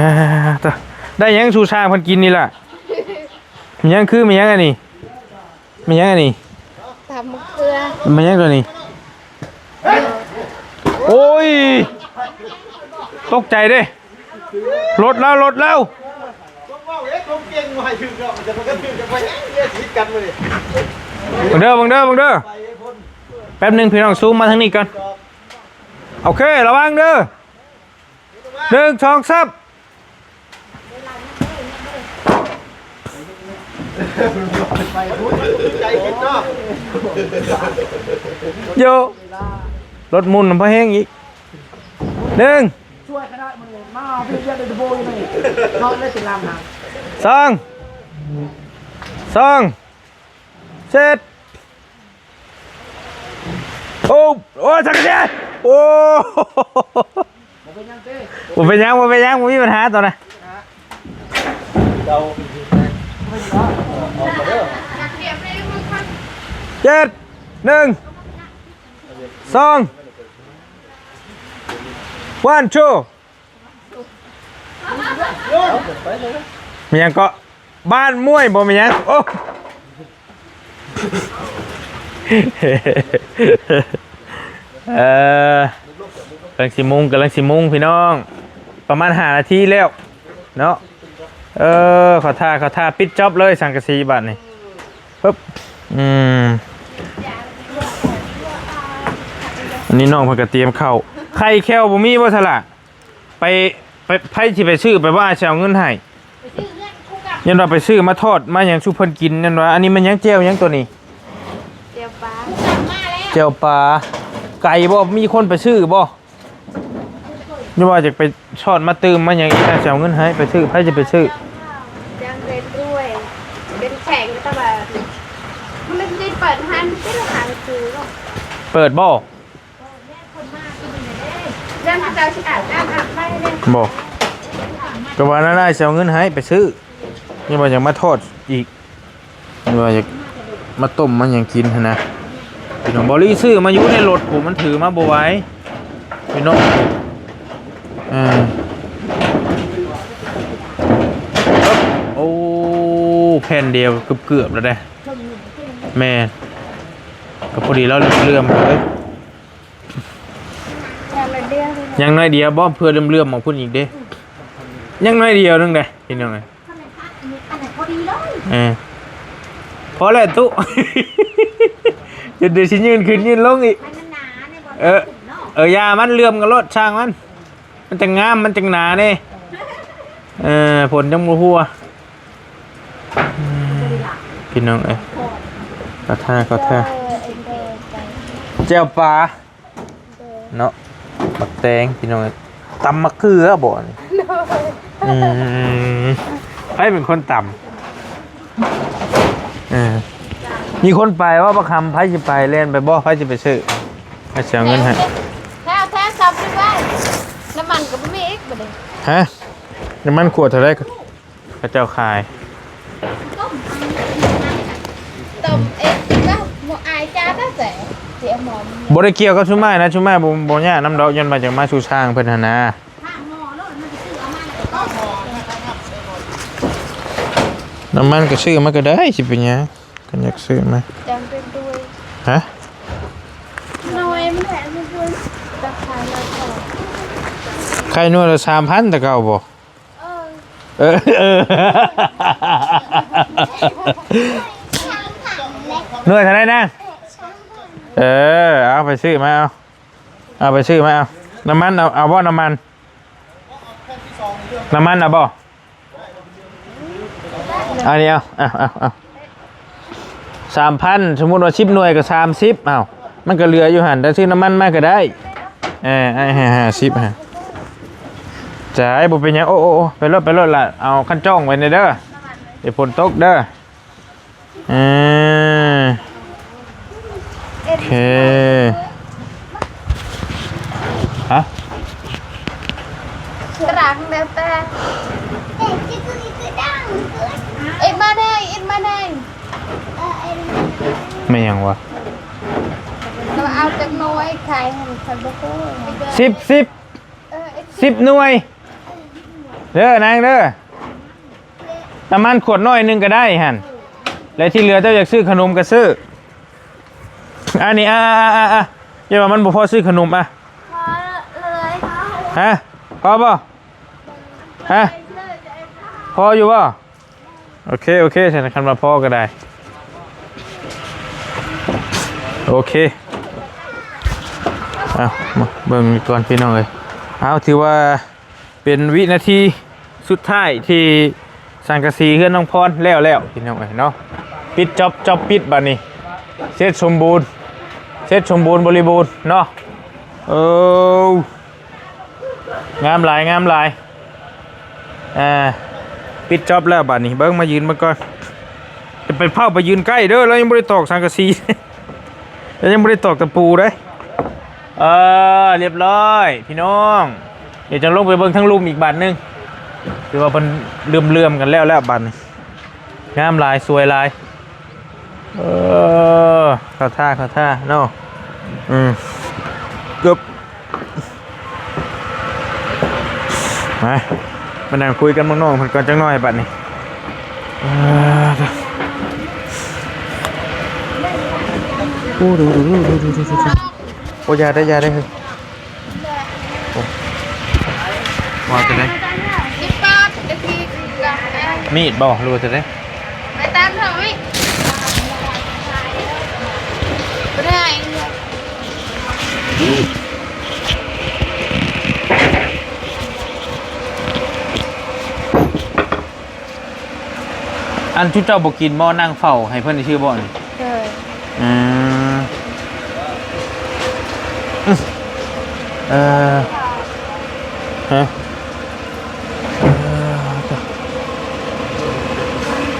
ຕະ ໄດ້ຫຍັງສູ່ຊ່າງເພິ່ນກິນນີ້ລະ? ມີຫຍັງ ຄືມີຫຍັງອັນນີ້? ມີຫຍັງອັນນີ້? ຕຳໝາກເຂືອ. ມີຫຍັງຕົວນີ້? ໂອ້ຍ ຕົກໃຈເດ້. ລົດແລ້ວ ລົດແລ້ວ. ເບິ່ງເດີ ເບິ່ງເດີ ເບິ່ງເດີ. ແປັບໜຶ່ງ ພີ່ນ້ອງ ຊູມມາທາງນີ້ກ່ອນ. ໂອເຄ ລະວັງເດີ. ໜຶ່ງ ສອງ ສາມ. ໂຢ ລົດໝຸ່ນນຳພະແຮງອີກ. ໜຶ່ງ ຊ່ວຍຂະໜາດມັນມາເຮັດວຽກໃນໂບຢູ່ນີ້ ເນາະ ໄດ້ເປັນລຳນະ. ສອງ ສອງ ເຈັດ. ໂອ້ ໂອ້ ສັງກະສີ ໂອ້ ບໍ່ເປັນຫຍັງຕິ ບໍ່ເປັນຫຍັງ ບໍ່ເປັນຫຍັງ ບໍ່ມີບັນຫາຕອນນະ. ເຈັດ ໜຶ່ງ ສອງ ວັນ ທູ. ມີຫຍັງເກາະ? ບ້ານມ້ວຍບໍ່ມີຫຍັງ. ໂອ້ ເອີ ກຳລັງຊິມຸງ ກຳລັງຊິມຸງ ພີ່ນ້ອງ ປະມານຫ້ານາທີແລ້ວເນາະ. ເອີ ເຂົາຖ້າ ເຂົາຖ້າປິດຈອບເລີຍ ສັງກະສີບາດນີ້. ປຶບ ອືມ ອັນນີ້ນ້ອງເພິ່ນກໍຕຽມເຂົ້າ. ໄຂ່ແຂ້ວບໍ່ມີບໍ່ສະລະ? ໄປ ໄປ ໃຜຊິໄປຊື້ ໄປວ່າຊິເອົາເງິນໃຫ້. ໄປຊື້ເຮືອນຄູ່ກັບ ຍັນວ່າໄປຊື້ມາທອດມາຫຍັງສູ່ເພິ່ນກິນ. ຍັນວ່າ ອັນນີ້ແມ່ນຫຍັງ ແຈ່ວຫຍັງຕົວນີ້? ແຈ່ວປາ ແຈ່ວປາ. ໄກບໍ່? ມີຄົນໄປຊື້ບໍ່? ຍັນວ່າຢາກໄປທອດມາຕື່ມມາຫຍັງອີກ ຊິເອົາເງິນໃຫ້ ໄປຊື້ ໃຜຊິໄປຊື້? ຍັງເປັນດ້ວຍ ເປັນແຂງຕະບາດ ມັນໄດ້ເປີດຮ້ານ ເປັນຮ້ານຊື້ບໍ່? ເປີດບໍ່? ບໍ່ ກໍວ່ານັ້ນ ອ້າຍຊິເອົາເງິນໃຫ້ໄປຊື້. ຍັນວ່າຢາກມາທອດອີກ ຍັນວ່າຢາກມາຕົ້ມມາຫຍັງກິນຫັ້ນນະ. ພີ່ນ້ອງ ບໍລີຊື້ມາຢູ່ໃນລົດ ໂອ້ ມັນຖືມາບໍ່ໄຫວ ພີ່ນ້ອງ. ເອີ ໂອ້ ແຜ່ນດຽວເກືອບໆແລ້ວເດ້. ແມ່ນ ກໍພໍດີລາວເຫຼື້ອມໆເລີຍ. ຍັງໜ້ອຍດຽວ ຍັງໜ້ອຍດຽວບໍ? ເພື່ອເຫຼື້ອມໆອອກພຸ້ນອີກເດ້ ຍັງໜ້ອຍດຽວໜຶ່ງເດ້ ພີ່ນ້ອງເອີຍ. ເອີ ພໍແລ້ວຕຸ ຈະໄດ້ຊິຍື່ນຂຶ້ນຍື່ນລົງອີກ. ເອີ ເອີ ຢ່າມັນເຫຼື້ອມກັນໂລດ ຊ່າງມັນ ມັນຈັ່ງງາມ ມັນຈັ່ງໜາເດ້. ເອີ ຝົນຈັ່ງບໍ່ຫົວ ພີ່ນ້ອງເອີຍ. ເຂົ້າທ່າ ເຂົ້າທ່າ. ແຈ່ວປາເນາະ ໝາກແຕງ ພີ່ນ້ອງເອີຍ. ຕຳໝາກເຂືອບໍນີ້? ອືມ ໃຜເປັນຄົນຕຳ? ເອີ ມີຄົນໄປບໍ່ ບັກຄຳ? ໃຜຊິໄປ ແລ່ນໄປບໍ່? ໃຜຊິໄປຊື້? ໃຜຊິເອົາເງິນໃຫ້? ແຖວ ແຖວ ຊອບດ້ວຍ ນ້ຳມັນກໍບໍ່ມີອີກບັດນີ້. ຮະ? ນ້ຳມັນຂວດເທົ່າໃດ? ເຂົາເຈົ້າຂາຍ ຕົ້ມເອງ ບໍ່ອາຍຈານແທ້ ຊິເອົາໝໍ. ບໍ່ໄດ້ກ່ຽວກັບຊຸມອ້າຍນະ ຊຸມອ້າຍບໍ່ ບໍ່ຍາກນຳດອກ ຍ້ອນວ່າຈະມາສູ່ຊ່າງເພິ່ນຫັ້ນນະ. ນ້ຳມັນກໍຊື້ມາກໍໄດ້ ຊິເປັນຫຍັງ ຄັນຢາກຊື້ມາ. ຈຳເປັນດ້ວຍ. ຮະ? ນ້ອຍມັນແຫຼະ ມັນຄື ຂາຍໜ່ວຍລະສາມພັນແຕ່ເກົ່າບໍ? ເອີ ເອີ ເອີ ໜ່ວຍເທົ່າໃດນະ? ເອີ ເອົາໄປຊື້ມາ ເອົາ ເອົາໄປຊື້ມາ ເອົາ ນ້ຳມັນ ເອົາ ເອົາບໍ່ນ້ຳມັນ? ນ້ຳມັນເອົາບໍ່? ອັນນີ້ເອົາ ເອົາ ເອົາ ເອົາ ສາມພັນ ສົມມຸດວ່າສິບໜ່ວຍກໍສາມສິບ ເອົາ ມັນກໍເຫຼືອຢູ່ຫັ້ນ ແຕ່ຊື້ນ້ຳມັນມາກໍໄດ້ ເອີ ໃຫ້ຫ້າສິບ ຫາ ຈ່າຍ ບໍ່ເປັນຫຍັງ ໂອ້ ໂອ້ ໂອ້ ໄປໂລດ ໄປໂລດລະ ເອົາຄັນຈ້ອງໄວ້ແດ່ເດີ ດຽວຝົນຕົກເດີ. ເອີ ໂອເຄ ຮະ ຕະຫຼາດແລ້ວແຕ່ ເອັດມາແດ່ ເອັດມາແດ່ ແມ່ນຫຍັງວະ? ເອົາຈັກໜ່ວຍຂາຍໃຫ້ຂ້ອຍບໍ່ຮູ້ ສິບ ສິບ ເອີ ເອັດ ສິບໜ່ວຍ ເດີນາງເດີ. ນ້ຳມັນຂວດນ້ອຍໜຶ່ງກໍໄດ້ຫັ້ນ ແລະທີ່ເຫຼືອເຈົ້າຢາກຊື້ຂະໜົມກໍຊື້ ອັນນີ້ ອ່າໆໆໆ ຢ່າວ່າມັນບໍ່ພໍຊື້ຂະໜົມ ອ່ະ ພໍເລີຍ ຮະ ພໍບໍ່? ຮະ ພໍຢູ່ບໍ່? ໂອເຄ ໂອເຄ ຊັ້ນຄັນວ່າພໍກໍໄດ້ ໂອເຄ ເອົາ ມາເບິ່ງກ່ອນພີ່ນ້ອງເອີຍ ເອົາ ຖືວ່າ ເປັນວິນາທີສຸດທ້າຍທີ່ສັງກະສີເຮືອນນ້ອງພອນແລ້ວແລ້ວ ພີ່ນ້ອງເອີຍເນາະ ປິດ ຈອບ ຈອບປິດບາດນີ້ ເສັດສົມບູນ ເສັດສົມບູນບໍລິບູນເນາະ ເອີ ງາມຫຼາຍ ງາມຫຼາຍ ອ່າ ປິດ ຈອບແລ້ວບາດນີ້ ເບິ່ງ ມາຢືນເບິ່ງກ່ອນ ຈະໄປ ເຝົ້າໄປຢືນໃກ້ເດີ ລາວຍັງບໍ່ໄດ້ຕອກສັງກະສີ ລາວຍັງບໍ່ໄດ້ຕອກຕະປູເດ້ ເອີ ລຽບຮ້ອຍພີ່ນ້ອງ ດຽວຈະລົງໄປເບິ່ງທາງລຸ່ມອີກບາດໜຶ່ງ ຖືວ່າເພິ່ນເຫຼື້ອມໆກັນແລ້ວແລ້ວບາດນີ້ ງາມຫຼາຍ ສວຍຫຼາຍ ເອີ ເຂົ້າທ່າ ເຂົ້າທ່າເນາະ ອືມ ເກືອບ ມາ ມານັ່ງຄຸຍກັບນ້ອງໆເພິ່ນກ່ອນຈັກໜ້ອຍບາດນີ້ ເອີ ໂອ້ ດູໆໆໆ ໂອ້ ຢ່າໄດ້ ຢ່າໄດ້ ເຮີ້ຍ ໂອ້ ວ່າຈັ່ງໃດ? ມີດບໍ່ ຫຼືວ່າຈັ່ງໃດ? ໄປຕາມເຂົາໄວ້ ບໍ່ໄດ້. ອັນຊຸມເຈົ້າບໍ່ກິນບໍ່ ນັ່ງເຝົ້າໃຫ້ເພິ່ນຊື່ບໍ່ນີ້? ເອີ ອືມ ເອີ ຮະ ເອີ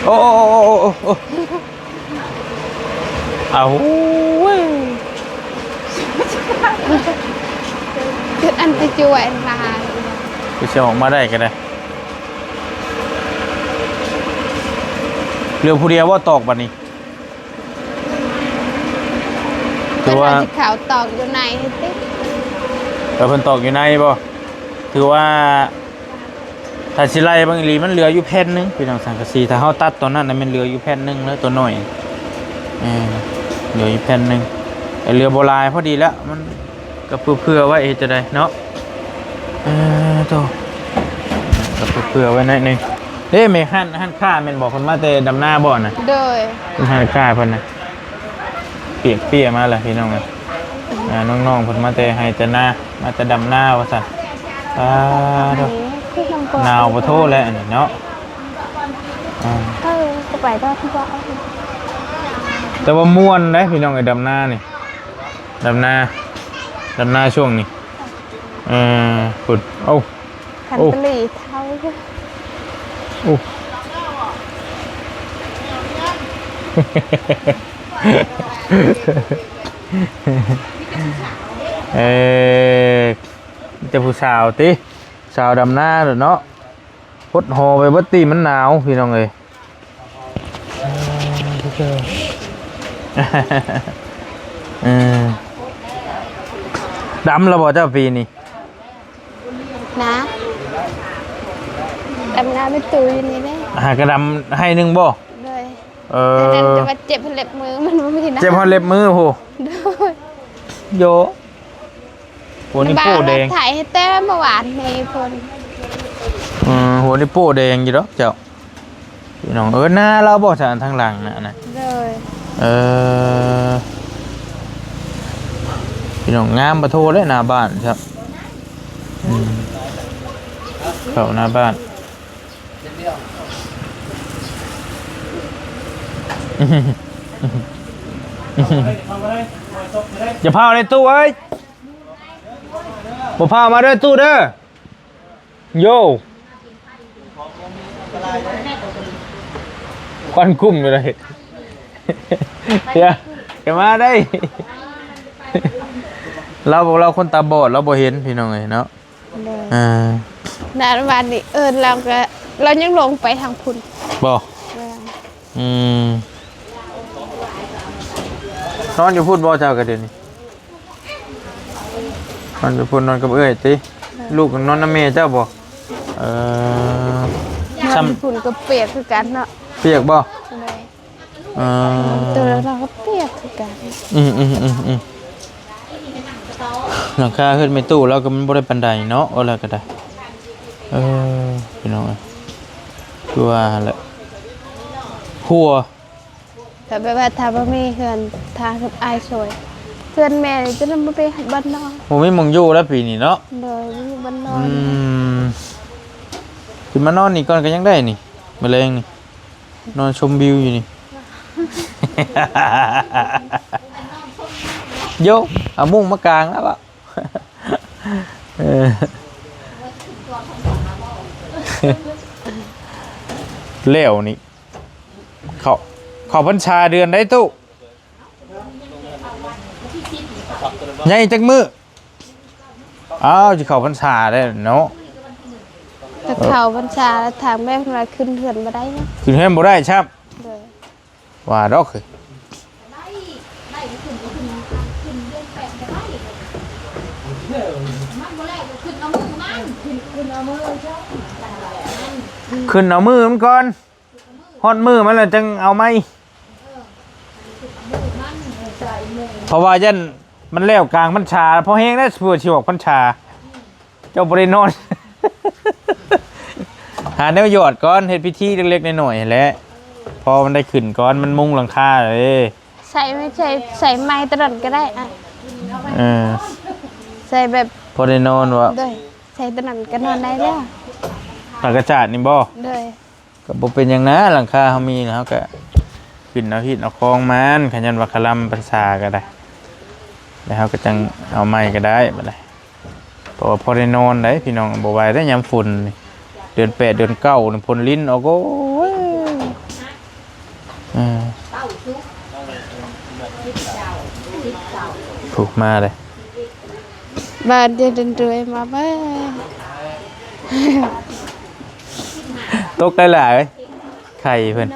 ໂອ້ ໂອ້ ເອົາເວີຍ ເກີດອັນຕະຈວຍອັນລາຍ ຄືຊິອອກມາໄດ້ກໍໄດ້ ເຫຼືອຜູ້ດຽວບໍ່ຕອກບັດນີ້? ຖືວ່າ ເພິ່ນວ່າຊິເຂົ້າຕອກຢູ່ໃນຕິ ເອີ ເພິ່ນຕອກຢູ່ໃນບໍ່? ຖືວ່າ ຖ້າຊິໄລ່ເບິ່ງອີ່ຫຼີ ມັນເຫຼືອຢູ່ແຜ່ນໜຶ່ງ ພີ່ນ້ອງ ສັງກະສີ ຖ້າເຮົາຕັດຕົວນັ້ນນະ ແມ່ນເຫຼືອຢູ່ແຜ່ນໜຶ່ງເລີຍ ຕົວນ້ອຍ ເອີ ເຫຼືອຢູ່ແຜ່ນໜຶ່ງ ແຕ່ເຫຼືອບໍ່ຫຼາຍ ພໍດີແລ້ວ ມັນກໍເຜື່ອໆໄວ້ ເຮັດຈັ່ງໃດເນາະ ເອີ ໂຕ ກໍເຜື່ອໆໄວ້ໜ້ອຍໜຶ່ງ ເດ້ ແມ່ຮ້ານ ຮ້ານຄ້າແມ່ນບໍ່? ເພິ່ນມາແຕ່ດຳນາບໍ່ນະ? ໂດຍ ຮ້ານຄ້າເພິ່ນນະ ປຽກເປຍມາແລ້ວພີ່ນ້ອງເອີຍ ອ່າ ນ້ອງໆເພິ່ນມາແຕ່ໄຮ່ແຕ່ນາ ມາແຕ່ດຳນາວ່າຊັ້ນ ອ່າ ໜາວປະໂທແຫຼະອັນນີ້ເນາະ ອ່າ ເອີ ກໍໄປຕໍ່ທີ່ວ່າ ແຕ່ວ່າມ່ວນເດ້ພີ່ນ້ອງເອີຍ ດຳນານີ້ ດຳນາ ດຳນາຊ່ວງນີ້ ເອີ ພຸ້ນ ໂອ້ ຄັນ ໂອ້ ປະຫຼີເທົາ ໂອ້ ເອີ ມີແຕ່ຜູ້ສາວຕິ ສາວດຳນາໂລດເນາະ ຫົດຫໍ່ໄປເບິດຕິ ມັນໜາວ ພີ່ນ້ອງເອີຍ ເອີ ດຳແລ້ວບໍ່ເຈົ້າປີນີ້? ນາ ດຳນາໄປຕູຢູ່ນີ້ເດ້ ຫາກະດຳໄຮ່ໜຶ່ງບໍ່? ໂດຍ ເອີ ແຕ່ວ່າເຈັບເລັບມື ມັນບໍ່ມີນ້ຳ ເຈັບຮອດເລັບມືພຸ້ນ ໂດຍ ໂຢ ຫົວນິ້ວໂປ້ແດງ ບ່າວລາວຖ່າຍໃຫ້ແຕ່ເມື່ອວານນີ້ພຸ້ນ ເອີ ຫົວນິ້ວໂປ້ແດງຢູ່ດອກເຈົ້າ ພີ່ນ້ອງເອີຍ ນາລາວບໍ່ຊະ ທາງຫຼັງນະ ນະ ໂດຍ ເອີ ນ້ອງງາມປະໂທເດ້ໜ້າບ້ານຊະ. ອືມ ເຂົ້າໜ້າບ້ານ. ຢ່າພ້າວເດ້ຕູ້ເອີຍ, ບໍ່ພ້າວມາເດີຕູ້ເດີ. ໂຢ ຄວັນກຸ້ມຢູ່ເດ້. ຢ່າ ຢ່າມາໄດ້. ລາວ ລາວຄົນຕາບອດ ລາວບໍ່ເຫັນ ພີ່ນ້ອງເອີຍເນາະ. ໂດຍ ອ່າ ນານວານນີ້ ເອີ ລາວກໍ ລາວຍັງລົງໄປທາງພຸ້ນ. ບໍ່? ແມ່ນ. ອືມ ນອນຢູ່ພຸ້ນບໍ່ເຈົ້າກະດຽວນີ້? ນອນຢູ່ພຸ້ນ ນອນກັບເອື້ອຍຕິ? ແມ່ນ. ລູກນອນນຳແມ່ເຈົ້າບໍ່? ເອີ ນອນ ຊ້ຳ ພຸ້ນກໍປຽກຄືກັນເນາະ. ປຽກບໍ່? ແມ່ນ. ເອີ ຕົວລາວກໍປຽກຄືກັນ. ອືມ ອືມ ອືມ ອືມ. ຫຼັງຄາເຮືອນແມ່ຕູ້ລາວກໍມັນບໍ່ໄດ້ປານໃດເນາະ ວ່າແລ້ວກໍໄດ້. ເອີ ພີ່ນ້ອງເອີຍ ຄືວ່າຫັ້ນແຫຼະ ຫົວ ແຕ່ແບບວ່າຖ້າບໍ່ມີເຮືອນ ຖ້າເຮັດອ້າຍຊ່ວຍ ເຮືອນແມ່ນີ້ຈະນຳບໍ່ໄປບ້ານນອນ ບໍ່ມີໝ່ອງຢູ່ແລ້ວປີນີ້ເນາະ. ໂດຍ ບໍ່ມີບ້ານນອນ. ອືມ ຂຶ້ນມານອນນີ້ກ່ອນກໍຍັງໄດ້ນີ້ ມື້ແລງນີ້ ນອນຊົມວິວຢູ່ນີ້. ໂຢ ເອົາມຸ້ງມາກາງແລ້ວເບາະ. ເອີ ແລ້ວນີ້ ເຂົ້າ ເຂົ້າພັນສາເດືອນໃດຕູ້? ໃຫຍ່ຈັກມື້? ອ້າວ ຊິເຂົ້າພັນສາແລ້ວເນາະ. ກໍເຂົ້າພັນສາແລ້ວ ທາງແມ່ເພິ່ນວ່າຂຶ້ນເຮືອນບໍ່ໄດ້ເນາະ. ຂຶ້ນເຮືອນບໍ່ໄດ້ຊ້ຳ. ໂດຍ. ວ່າດອກເອີຍ. ຂຶ້ນເອົາມື້ມັນກ່ອນ. ຮອດມື້ມັນແລ້ວຈັ່ງເອົາໃໝ່. ເອີ ເພາະວ່າຢ້ານມັນແລ້ວກາງພັນສາ ພໍແຮງແລ້ວ ເພື່ອຊິອອກພັນສາ ເຈົ້າບໍ່ໄດ້ນອນ. ຫາແນວຢອດກ່ອນ ເຮັດພິທີເລັກໆນ້ອຍໆຫັ້ນແຫຼະ ພໍມັນໄດ້ຂຶ້ນກ່ອນ ມັນມຸງຫຼັງຄາເດ້. ໃສ່ໄມ້ ໃສ່ ໃສ່ໄມ້ຕະຫຼອດກໍໄດ້ອະ. ເອີ ໃສ່ແບບ ພໍໄດ້ນອນເບາະ? ໂດຍ ໃສ່ຕະຫຼອດກໍນອນໄດ້ແລ້ວ. ຜ້າກະສາດນີ້ບໍ່? ໂດຍ. ກໍບໍ່ເປັນຫຍັງນະ ຫຼັງຄາເຮົາມີແລ້ວ ເຮົາກໍຂຶ້ນເອົາຮີດເອົາຄອງມັນ ຄັນຢ້ານວ່າຄະລຳພັນສາກໍໄດ້ ແລ້ວເຮົາກໍຈັ່ງເອົາໃໝ່ກໍໄດ້ບາດນີ້. ເພາະວ່າພໍໄດ້ນອນໄດ໋ພີ່ນ້ອງ ບໍ່ໄຫວໄດ໋ຍາມຝົນນີ້ ເດືອນແປດເດືອນເກົ້ານີ້ ຝົນລິນອອກ ໂອ້ຍ. ເອີ ຜູ້ມາເລີຍ ບ້ານເດ ເດີນເດີນມາເບິ່ງ ຕົກໄດ້ຫຼາຍ ໄຂ່ເພິ່ນ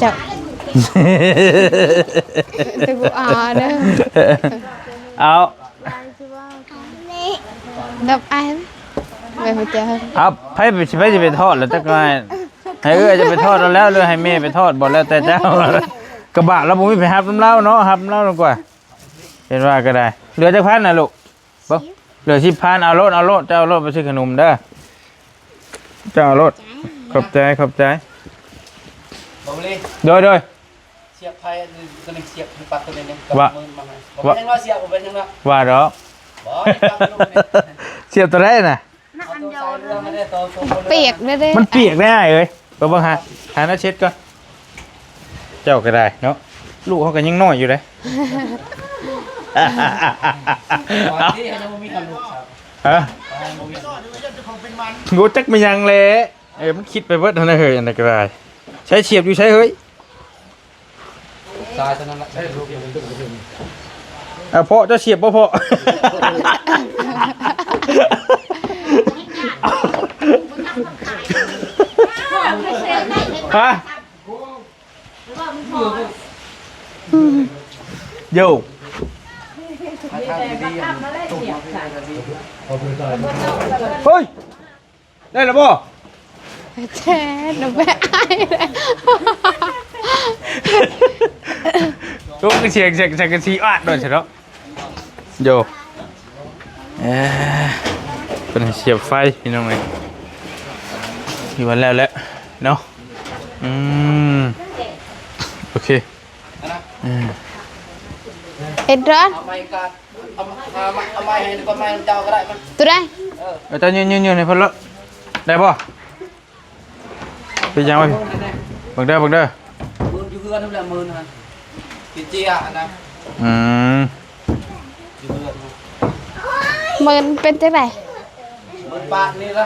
ເຈົ້າ ເອົາ ດັບໄອ ແມ່ນບໍ່ເຈົ້າ? ເອົາ ໃຜ ໃຜຊິໄປທອດລະຈັກໜ້ອຍ ໃຫ້ເອື້ອຍຈະໄປທອດເອົາແລ້ວ ຫຼືໃຫ້ແມ່ໄປທອດ ບໍ່ແລ້ວແຕ່ເຈົ້າ. ກະບະລາວບໍ່ມີໃຜຮັບນຳລາວເນາະ ຮັບນຳລາວດີກວ່າ. ເຫັນວ່າກໍໄດ້ ເຫຼືອຈັກພັນນະລູກ? ເບິ່ງ ເຫຼືອສິບພັນ ເອົາໂລດ ເອົາໂລດ ເຈົ້າເອົາໂລດໄປຊື້ຂະໜົມເດີ ເຈົ້າເອົາໂລດ. ຂອບໃຈ ຂອບໃຈ ບໍ່ເລີຍ ໂດຍ ໂດຍ. ສຽບໄຟອັນນີ້ ຕົວໜຶ່ງສຽບໃຫ້ປັກຕົວໜຶ່ງ ວ່າ ວ່າ ບໍ່ເປັນຫຍັງເນາະ ສຽບບໍ່ເປັນຫຍັງເນາະ ວ່າດອກ ບໍ່ ສຽບຕົວໃດນະ? ເປີກເດ້ ມັນເປີກໄດ້ອ້າຍເອີຍ. ໄປເບິ່ງຫາ ຫາແນວເຊັດກ່ອນ ເຈົ້າກໍໄດ້ເນາະ ລູກເຮົາກໍຍັງນ້ອຍຢູ່ເດ້. ຮະ ຮູ້ຈັກແມ່ນຫຍັງແຫຼະ. ເອີ ມັນຄິດໄປເບິດຫັ້ນນະເຮີ້ຍ ອັນໃດກໍໄດ້. ໃຊ້ສຽບຢູ່ໃສເຮີ້ຍ? ຊາຍເທົ່ານັ້ນລະ ເອົາເພາະ ເຈົ້າສຽບບໍ່ເພາະ? ຮະ ໂຢ ເຮີ້ຍ. ໄດ້ແລ້ວບໍ່? ແທ້ ໜູແບະອາຍເລີຍ. ໂອ້ ຄືສຽງ ສຽງ ສຽງກັນຊີອາດໂດຍຊະເນາະ. ໂຢ ເອີ ເພິ່ນສຽບໄຟພີ່ນ້ອງເອີຍ. ຖືວ່າແລ້ວແຫຼະເນາະ. ອືມ ໂອເຄ ເອີ. ເຮັດດອນ ເອົາໄມ້ກະ ເອົາ ເອົາໄມ້ໃຫ້ ກໍໄມ້ເຈົ້າກໍໄດ້ ມາ ຕົວໃດ? ເອີ ເຈົ້າຍື່ນໆໃຫ້ເພິ່ນໂລດ ໄດ້ບໍ່? ເປັນຫຍັງວະ? ເບິ່ງເດີ ເບິ່ງເດີ ໝື່ນຢູ່ເຮືອນຫັ້ນແຫຼະ ໝື່ນຫັ້ນ ເຈຍຫັ້ນນະ ອືມ ຢູ່ເຮືອນ ໝື່ນເປັນຈັ່ງໃດ? ໝື່ນປາກນີ້ລະ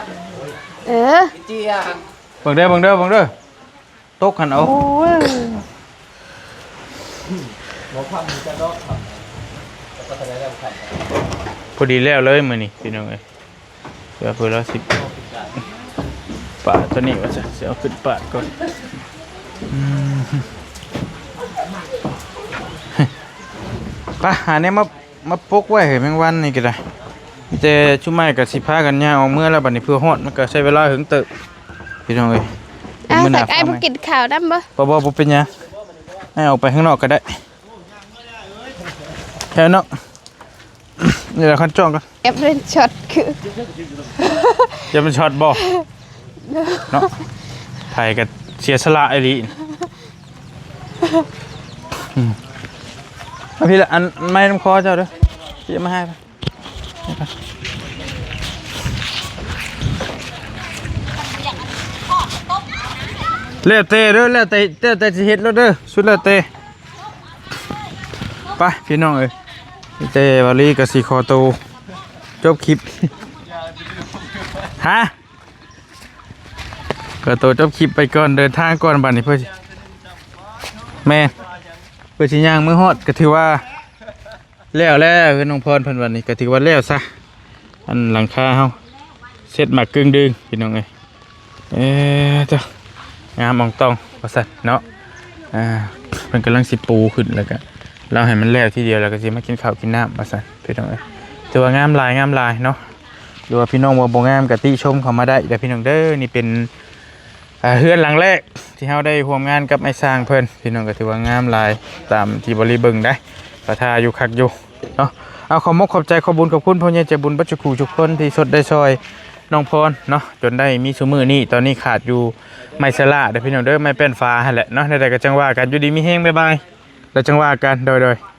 ເອີ ເຈຍຫັ້ນ ເບິ່ງເດີ ເບິ່ງເດີ ເບິ່ງເດີ ຕົກຫັ້ນ ເອົາ ໂອ້ຍ ບໍ່ພາມີແຕ່ດອກ ແລ້ວກໍສະແດງແລ້ວ ພໍດີແລ້ວເລີຍມື້ນີ້ ພີ່ນ້ອງເອີຍ. ເພື່ອເພື່ອລາວຊິປາດຕົວນີ້ວ່າຊັ້ນ ຊິເອົາຂຶ້ນປາດກ່ອນ ອືມ ໄປຫາແນວມາ ມາປົກໄວ້ໃຫ້ແມງວັນນີ້ກໍໄດ້ ມີແຕ່ຊຸມອ້າຍກໍຊິພາກັນຍ່າງອອກເມືອແລ້ວ ບັດນີ້ເພື່ອຮອດ ມັນກໍໃຊ້ເວລາເຫິງເຕີບ ພີ່ນ້ອງເອີຍ. ອ້າວ ມື້ໜ້າ ສັກອ້າຍບໍ່ກິນຂ້າວນຳບໍ່? ບໍ່ ບໍ່ ບໍ່ເປັນຫຍັງ ໃຫ້ອອກໄປຂ້າງນອກກໍໄດ້ ແຖວນອກ ນີ້ແຫຼະ ຄັນຈ້ອງກັນ ເກັບເລນຊັອດຄື ຢ່າມັນຊັອດບໍ່ ເນາະ ໃຜກໍເສຍສະຫຼະອີ່ຫຼີ ອືມ ເອົາພີ້ລະ ອັນໄມ້ນຳຄໍເຈົ້າເດີ ຊິເອົາມາໃຫ້ ແລ້ວແຕ່ເດີ ແລ້ວແຕ່ ແລ້ວແຕ່ຊິເຮັດໂລດເດີ ສຸດແລ້ວແຕ່. ໄປພີ່ນ້ອງເອີຍ ມີແຕ່ວາລີກໍຊິຂໍໂຕຈົບຄລິບ ຮະ ຂໍໂຕຈົບຄລິບໄປກ່ອນ ເດີນທາງກ່ອນ ບັດນີ້ເພື່ອຊິ ແມ່ນ ເພື່ອຊິຍ່າງເມືອຮອດ ກໍຖືວ່າແລ້ວແລ້ວ ເຮືອນນ້ອງພອນເພິ່ນ ບັດນີ້ກໍຖືວ່າແລ້ວຊະ ອັນຫຼັງຄາເຮົາເສັດໝາກກຶ່ງດຶງ ພີ່ນ້ອງເອີຍ. ເອີ ເຈົ້າ ງາມອ່ອງຕ່ອງວ່າຊັ້ນເນາະ ອ່າ ເພິ່ນກຳລັງຊິປູຂຶ້ນ ແລ້ວກະລາວໃຫ້ມັນແລ້ວທີດຽວ ແລ້ວກະຊິມາກິນເຂົ້າກິນນ້ຳວ່າຊັ້ນ ພີ່ນ້ອງເອີຍ. ຖືວ່າງາມຫຼາຍ ງາມຫຼາຍເນາະ ຫຼືວ່າພີ່ນ້ອງວ່າບໍ່ງາມກະຕິຊົມເຂົ້າມາໄດ້ເດີ ພີ່ນ້ອງເດີ. ນີ້ເປັນ ອ່າ ເຮືອນຫຼັງແລກທີ່ເຮົາໄດ້ຮ່ວມງານກັບອ້າຍຊ່າງເພິ່ນ ພີ່ນ້ອງ ກໍຖືວ່າງາມຫຼາຍຕາມທີ່ບໍລິເບິ່ງໄດ້ ກໍທ່າຢູ່ຄັກຢູ່ເນາະ. ເອົາ ຂອບມົກຂອບໃຈ ຂອບບຸນຂອບຄຸນຜູ້ໃຫຍ່ໃຈບຸນເບິດທຸກຜູ້ທຸກຄົນທີ່ຊົດໄດ້ຊ່ອຍນ້ອງພອນເນາະ ຈົນໄດ້ມີຊຸມື້ນີ້. ຕອນນີ້ຂາດຢູ່ໄມ້ສະຫຼະເດີພີ່ນ້ອງເດີ ໄມ້ແປ້ນຝາຫັ້ນແຫຼະເນາະ. ແນວໃດກໍຈັ່ງວ່າກັນ ຢູ່ດີມີແຮງ ບາຍບາຍ ແລ້ວຈັ່ງວ່າກັນ ໂດຍໆ.